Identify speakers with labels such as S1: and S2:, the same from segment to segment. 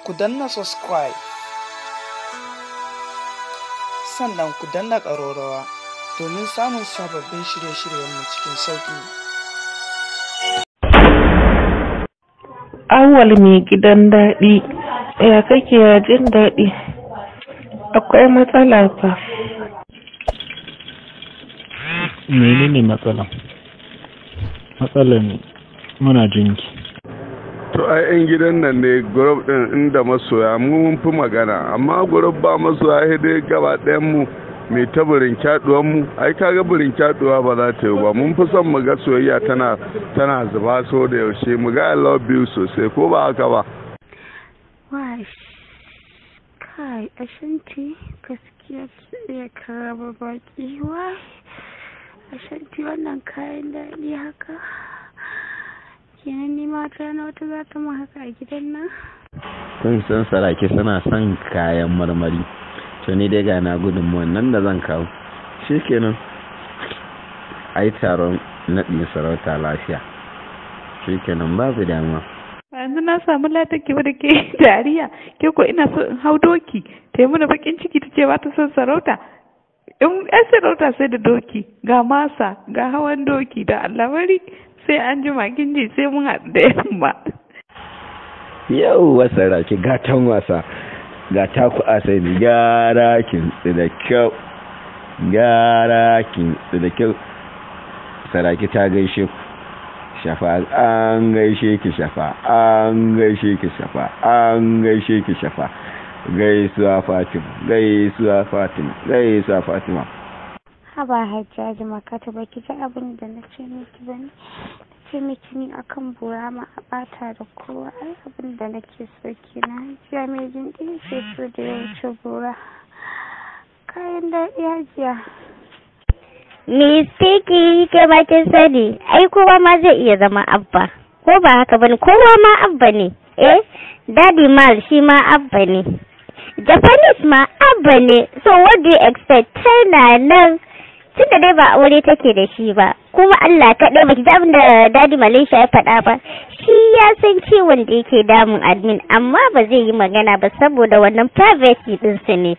S1: Ku danna subscribe, sannan ku danna ƙararrawa domin samun sababbin shirye-shiryenmu cikin sauƙi.
S2: Awwal mai gidan daɗi, ya kake ya jin daɗi? Akwai matsala fa.
S3: Menene matsalan? Matsalan muna jinki.
S4: To ai yan gidan nan ne group din inda masoya mu mun fi magana, amma group ba masoya sai dai gaba ɗayan mu mai ta burin kyaduwan mu. Ai kaga burin kyaduwa ba za ta yi ba. Mun fi son mu ga soyayya tana zuba so da yaushe, mu ga I love you sosai, ko ba haka ba?
S5: Wash, kai, Ashanti, gaskiya ki iya karaba baki. Wai, Ashanti, wannan kayan daɗi haka. Kenan ni ma wata rana wata za ta mun haka a gidan nan.
S6: Kun san saraki suna son kayan marmari. To ni dai ga na gudunmuwan nan da zan kawo. Shikenan. Ai taron naɗin sarauta lafiya. Shikenan, babu damuwa.
S2: Yanzu na samu ladan ki da ke dariya, ke ko ina so in hau doki, ta yi mana bakin ciki ta ce ba ta son sarauta. In yan sarauta sai da doki, ga masa, ga hawan doki da Allah bari sai an jima kin ji, sai mun haɗu da yamma.
S6: Yau saraki gatan wasa. Ga taku a sai ni gyara kintsi da kyau. Gyara kintsi da kyau. Saraki ta gaishe ku. Shafa, an gaishe ki Shafa, an gaishe ki Shafa, an gaishe ki Shafa. Gaisuwa Fatima, gaisuwa Fatima, gaisuwa Fatima.
S5: Haba Hajjaji Makata, ba ki ji abin da na ce miki ba ne? Na ce miki ni akan bura ma a ɓata da kowa. Ai abin da nake so kenan. Hajiya mai gindi ke so da ya wuce bura. Kayan daɗi, Hajiya.
S7: Mistiki, ke ma kin sani, ai kowa ma zai iya zama abba. Ko ba haka bane, kowa ma abba ne. Eh, Daddy Mal shi ma abba ne. Japanese ma abba ne. So what do you expect? Tana nan tunda dai ba aure take da shi ba. Kuma Allah kaɗai, baki ji abin da Daddy Malaysia ya faɗa ba. Shi ya san ciwon da yake damun admin, amma ba zai yi magana ba saboda wannan privacy ɗinsu ne.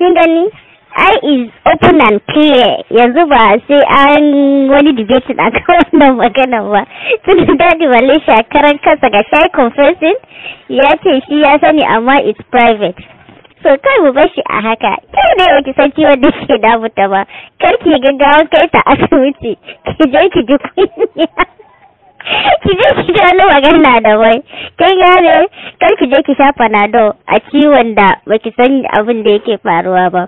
S7: Kin gani? Ai is open and clear, yanzu ba sai an wani debating a kan wannan magana ba, tun Daddy Malaysia karan kansa ga shy confessing, ya ce shi ya sani amma it's private. So kai mu bar shi a haka. Kai ne baki san ciwon da ke damunta ba, kar ki gaggawa kai ta asibiti, ki je ki ji kunya, ki je ki ji wani magana da wai kin gane. Kar ki je ki sha Panadol a ciwon da baki san abin da yake faruwa ba.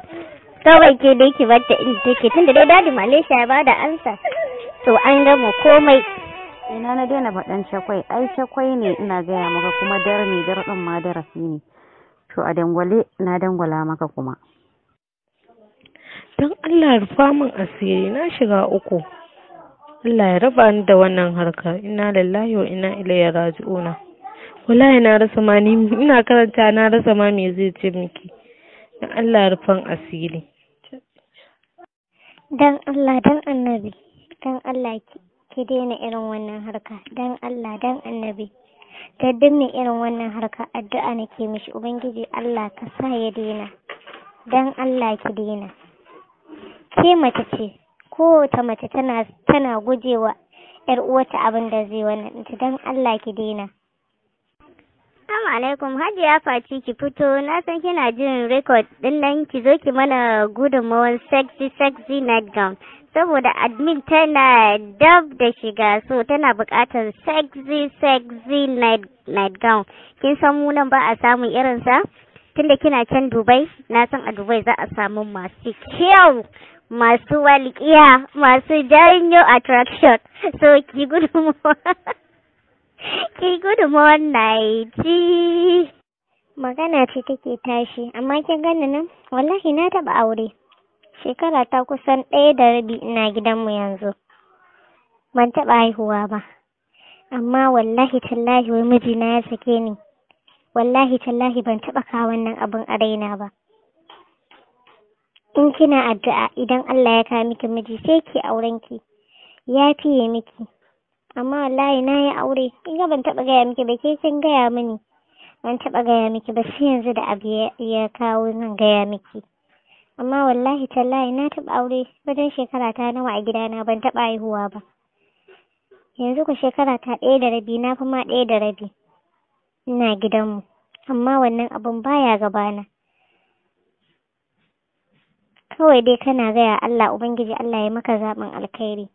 S7: Kawai ke dai ki barta inda take, tunda dai Daddy Malaysia ya bada ansa, to an gama komai.
S8: Ina na daina faɗan cakwai, ai cakwai ne ina gaya maka, kuma dar ne, dar ɗin ma darasi ne. To a dangwale na dangwala maka kuma.
S2: Don Allah rufa min asiri, na shiga uku. Allah ya raba ni da wannan harka. Inna lillahi wa inna ilaihi raji'una. Wallahi na rasa ma, ni ina karanta na rasa ma me zai ce miki. Don Allah rufan asiri.
S7: Dan Allah dan Annabi, dan Allah ki daina irin wannan harka, dan Allah dan Annabi. Da duk mai irin wannan harka, addu'a nake mishi, Ubangiji Allah ka sa ya daina. Dan Allah ki daina. Ke mace ce, ko ta mace tana gujewa yar uwarta abin da zai wannan ɗinta. Dan Allah ki daina. Assalamu alaikum, Hajiya Fati, ki fito, na san kina jin record din nan, ki zo ki mana gudunmawar sexy sexy nightgown, saboda admin tana dab da shiga, so tana buƙatar sexy sexy nightgown. Kin san mu nan ba a samun irin sa, tunda kina can Dubai, na san a Dubai za a samu masu kyau, masu walƙiya, masu janyo attraction. So ki gudunmawa, ki gudunmawar nightie.
S9: Magana ce take tashi, amma kin gani nan, wallahi na taɓa aure. Shekara ta kusan 1.5 ina gidanmu yanzu. Ban taɓa haihuwa ba. Amma wallahi tallahi wai mijina ya sake ni. Wallahi tallahi ban taɓa kawo wannan abin a raina ba. In kina addu'a, idan Allah ya kawo miki miji, sai ki auren ki. Ya fiye miki. Amma wallahi na yi aure. Kin ga ban taɓa gaya miki ba, ke kin gaya mini. Ban taɓa gaya miki ba sai yanzu da abu ya kawo zan gaya miki. Amma wallahi tallahi na taɓa aure wajen shekara ta nawa a gidana ban taɓa haihuwa ba. Yanzu ku shekara ta 1.5, na fi ma 1.5 ina gidanmu. Amma wannan abun baya gabana. Kawai dai kana gaya Allah Ubangiji Allah ya maka zaɓin alkhairi.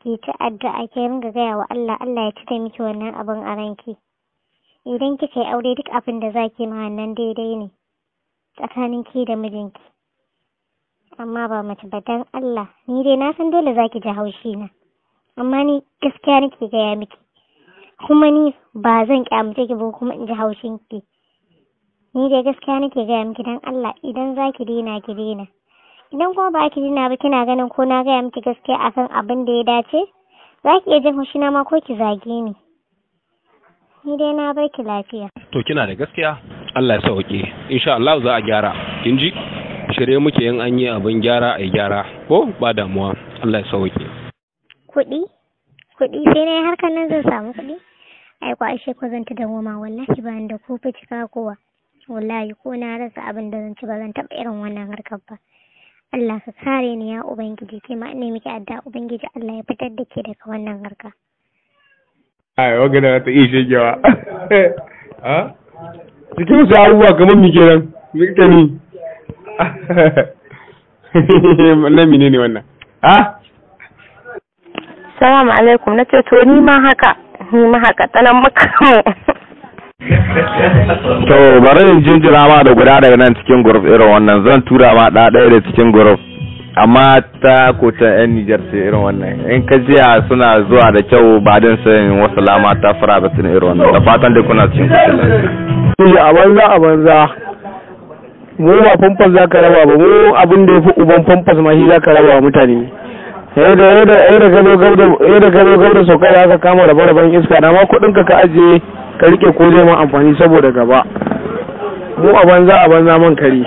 S9: Ki ta addu'a, ki ringa gaya wa Allah, Allah ya cire miki wannan abun a ranki. Idan kika yi aure duk abin da zaki ma wannan daidai ne tsakanin ki da mijinki. Amma ba mace ba, dan Allah, ni dai na san dole zaki ji haushi na. Amma ni gaskiya nake gaya miki. Kuma ni ba zan kyamace ki ba kuma in ji haushin ki. Ni dai gaskiya nake gaya miki, dan Allah idan zaki daina ki daina. Idan kuma ba ki daina ba kina ganin ko na gaya miki gaskiya akan abin da ya dace, zaki iya jin haushina ma ko ki zage ni. Ni dai na bar ki lafiya.
S10: To kina da gaskiya, Allah ya sauke. Insha Allah za a gyara. Kin ji? Shirye muke yin an yi abin gyara a gyara. Ko ba damuwa, Allah ya sauke.
S9: Kuɗi? Kuɗi sai na yi harkar nan zan samu kuɗi? Ai ko ashe ko zan ta dawoma, wallahi ba ni da ko fitika kowa. Wallahi ko na rasa abin da zan ci ba zan taɓa irin wannan harkar ba. Allah ka kare ni ya Ubangiji, ke ma ina miki addu'a Ubangiji Allah ya fitar da ke daga wannan harka.
S11: Ai, wagana ta iya shegewa. Ha? Cikin su abubuwa kamar mi kenan? Mi kake ni? Wannan mene ne wannan? Ha?
S12: Salamu alaikum, na ce to ni ma haka, ni ma haka tsanan maka mu.
S6: To bari in jinjira ma da guda daga nan cikin group irin wannan, zan tura ma ɗaya da cikin group. Amma ta ko ta yan Nijar ce irin wannan. In ka jiya suna zuwa da kyau ba din sayin wasu lama ta fara batun irin wannan. Da fatan dai kuna cikin kusur lafiya.
S11: A banza a banza. Mu ba famfas za ka raba ba, mu abin da ya fi uban famfas ma shi za ka raba wa mutane. Yadda ka zo gab da sauka da aka kama rabe-raben iska, na ma kuɗin ka ajiye ka rike ko zai ma amfani saboda gaba. Mu a banza a banza man kare.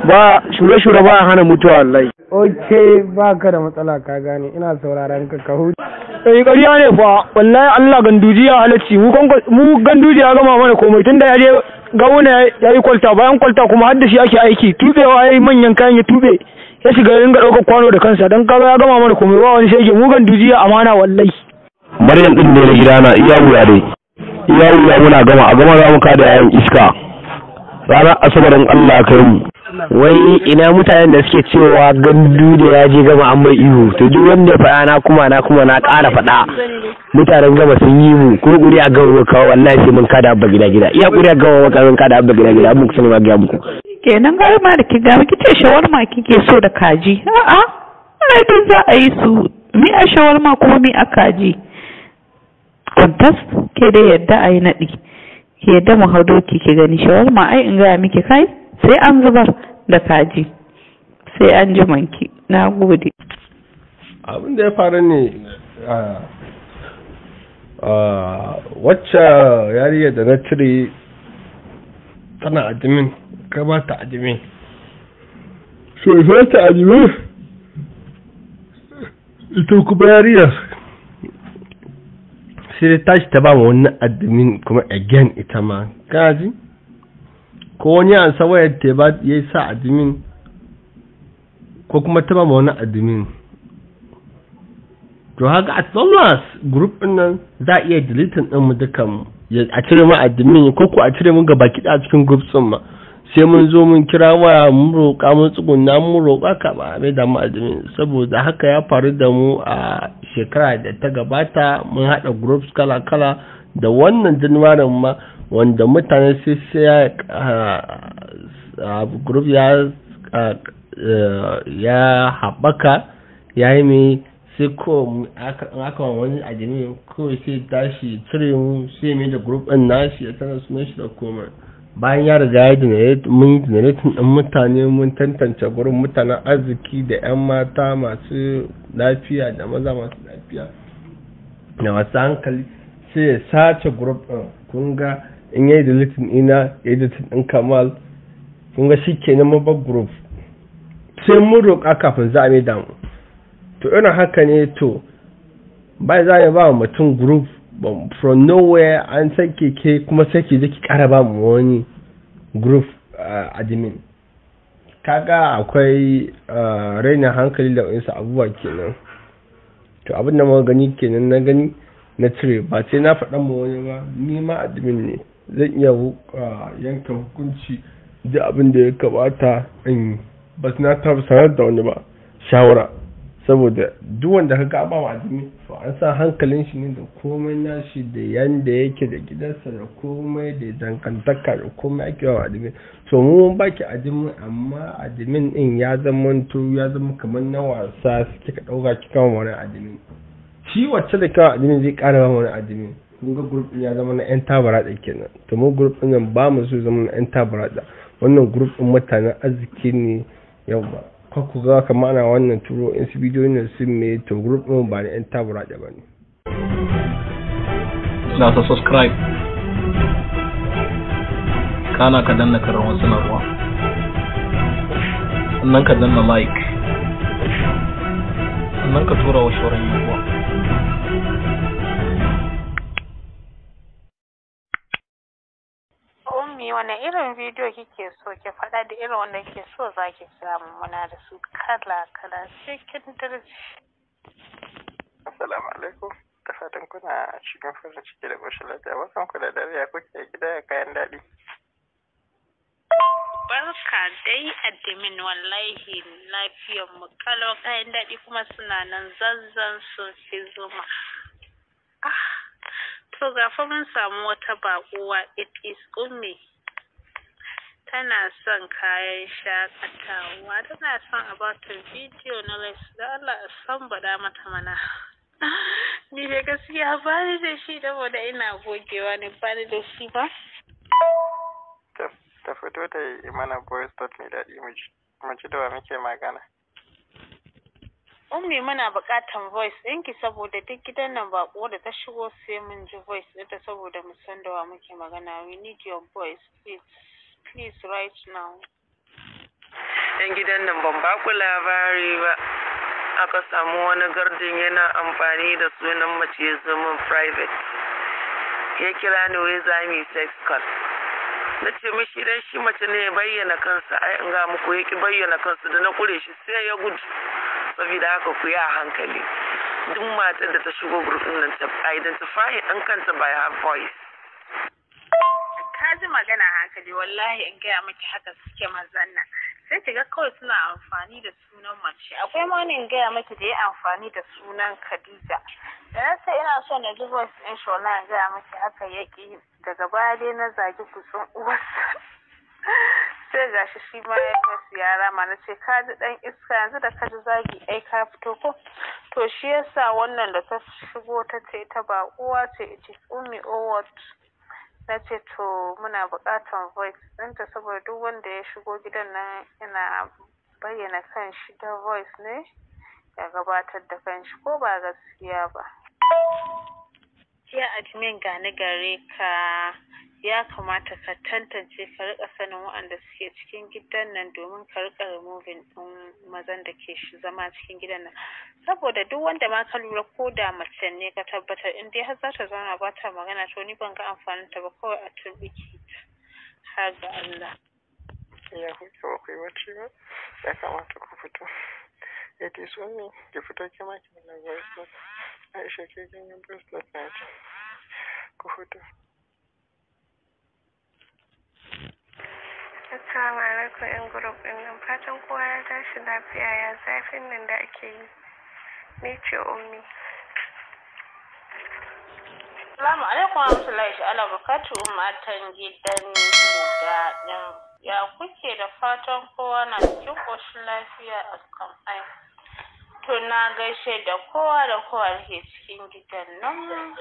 S11: Ba shure-shure ba hana mutuwa wallahi.
S1: Ok, ba ka da matsala, ka gane ina sauraron ka ka huta.
S13: Eh, ƙarya ne fa wallahi, Allah Ganduji ya halacci mu, mu Ganduji ya gama mana komai tunda ya je gawuna ya yi kwalta, bayan kwalta kuma har da shi ake aiki, tubewa ya yi manyan kayan ya tube ya shiga ringa ɗaukar kwano da kansa, don kaga ya gama mana komai, ba wani shege, mu Ganduji ya amana wallahi.
S6: Maryam din ne na gidana, iya wuya dai. Iya wuya muna gama, a gama za mu kada yayan iska. Ranar Asabarin Allah kai mu.
S14: Wai ina mutanen da suke cewa Gandu da ya je gama an mai ihu, to duk wanda ya faɗa na kuma na ƙara faɗa, mutanen gama sun yi mu kurkuri a gama kawo, wallahi sai mun kada Abba gida gida, iya kuri a gama maka mun kada Abba gida gida, mun sani ma ga muku.
S2: Kenan gara ma da ki ga ki ce shawarma kike so da kaji. A'a, ai duk za a yi su mi a shawarma kuma mi a kaji. Kwantas ke dai yadda a yi naɗi. Ki yadda mu hau doki ki gani shawarma, ai in gaya miki kai sai an zubar da kaji. Sai an ji manki. Na gode.
S4: Abin da ya faru ne, wacce yariya da na cire tana admin, ka ba ta admin, so ita ta admin, ita kuma yariyar sai dai tashi ta ba ma wani admin kuma again ita ma, kana ji, ko wani an sa wayar ta ba ya sa admin, ko kuma ta ba ma wani admin. To haka at long last group din nan za a iya deleting din mu dukan mu, a cire mu admin ko ko a cire mu gaba ki a cikin group din ma, sai mun zo mun kira waya mun roƙa, mun tsuguna mun roƙa ka ba mai da mu admin. Saboda haka ya faru da mu a shekara da ta gabata, mun haɗa groups kala kala, da wannan January ma, wanda mutane sai sai group ya haɓaka ya yi mai, sai ko aka wani admin kawai sai tashi cire mu, sai mai da group ɗin nashi, ya sanar sunan shi da komai, bayan ya riga ya generate, mun generating ɗin mutane, mun tantance gurin mutanen arziki da 'yan mata masu lafiya da maza masu lafiya da masu hankali, sai ya sace group ɗin. Kun ga in yayi deleting ina, ya yi deleting ɗin Kamal, kun ga shi kenan mun bar group, sai mun roƙa kafin za a mai damu. To irin haka ne, to bai za a ba mutum group.
S14: From nowhere an san keke kuma sai ki je ki kara ba mu wani group admin. Kaga akwai rainin hankali da wasu abubuwa kenan. To abin da muka gani kenan, na gani na cire, ba sai na faɗa ma wani ba. Ni ma admin ne, zan iya yanka hukunci da abin da ya kamata in ba na sanar da wani ba shawara, saboda duk wanda ka ga ba admin, to an san hankalin shi ne da komai nashi da yanda yake da gidansa da komai da dangantaka da komai ake wa admin. To mu mun baki admin, amma admin din ya zama, to ya zama kamar na wasa kika dauka kika wa wani admin. Shi wacce da kawai admin zai kara ba wani admin. Kun ga group din ya zama na yan tabarada kenan. To mu group din nan ba mu so zama na yan tabarada. Wannan group din mutanen arziki ne. Yawa ko ku ga kamar ana wannan turo in su bidiyoyin nan sun me, to group din ba na yan tabarada ba ne.
S15: Na ta subscribe, kana ka danna karrawar sanarwa, sannan ka danna like, sannan ka tura wa shauran yan uwa.
S2: Ummi, wane irin bidiyo kike so ki faɗa? Da irin wanda kike so za ki samu, muna da su kala kala sai kin dirje.
S16: Assalamu alaikum. Da fatan kuna cikin farin ciki da ƙoshin lafiya. Barkan ku da dare, ya kuke gida, ya kayan daɗi?
S2: Barka dai admin, wallahi lafiyar mu kalau, kayan daɗi kuma suna nan zanzan sun fi zuma. Ah, to ga fa mun samu wata baƙuwa, it is Ummi. Tana son kayan shakatawa, tana son a bata bidiyo na les da Allah a san baɗa mata mana. Ni dai gaskiya ba ni da shi saboda ina gogewa ne, ba ni da shi ba.
S16: Ta fito ta yi mana voice note mai daɗi mu ji. Mu ji da wa muke magana.
S2: Ummi, muna buƙatan voice ɗinki saboda duk gidan nan baƙo da ta shigo sai mun ji voice ɗinta saboda mu san da wa muke magana. We need your voice, please, please, right now.
S17: Yan gidan nan, ban ba ku labari ba. Aka samu wani gardin yana amfani da sunan mace ya zo min private. Ya kira ni wai za mu yi sex call. Na ce mishi idan shi mace ne ya bayyana kansa. Ai in ga muku, ya ki bayyana kansa. Da na kure shi sai ya gudu. Saboda haka ku yi a hankali. Duk matar da ta shigo group din nan, ta identify ɗin kanta by her voice.
S2: Ka ji magana hankali, wallahi in gaya miki haka suke mazan nan. Sai ki ga kawai suna amfani da sunan mace. Akwai ma wani, in gaya miki, da ya amfani da sunan Khadija. Da na ce ina so na ji voice ɗin shi, wallahi in gaya miki haka ya ƙi. Daga baya dai na zagi kutsun uwarsa. Sai gashi shi ma ya voice ya rama. Na ce ka ji ɗan iska, yanzu da ka ji zagi ai ka fito ko. To shi yasa wannan da ta shigo ta ce ta baƙuwa ce, it is Ummi or what? Na ce to muna buƙatar voice ɗinta saboda duk wanda ya shigo gidan nan yana bayyana kanshi da voice ne, ya gabatar da kanshi, ko ba gaskiya ba. Ya admin, gani gare ka, ya kamata ka tantance, ka rika sanin waɗanda suke cikin gidan nan domin ka rika removing ɗin mazan da ke zama cikin gidan nan, saboda duk wanda ma ka lura, ko da mace ne, ka tabbatar in dai har za ta zauna ba ta magana, to ni ban ga amfanin ta ba, kawai a tumɓuke ta har ga Allah.
S16: Ya kuke, ba ku yi bacci ba? Ya kamata ku fito. It is Ummi, ki fito ki ma ki mana voice note. Aisha, ke kin yi voice note na ji. Ku fito.
S18: Assalamu alaikum 'yan group ɗin nan, fatan kowa ya tashi lafiya, ya zafin nan da ake yi. Ni ce Ummi.
S2: Assalamu alaikum warahmatullahi ta'ala barakatuhu, matan gidan jin daɗin, ya kuke? Da fatan kowa na cikin ƙoshin lafiya a kan ai. To na gaishe da kowa da kowa da ke cikin gidan nan.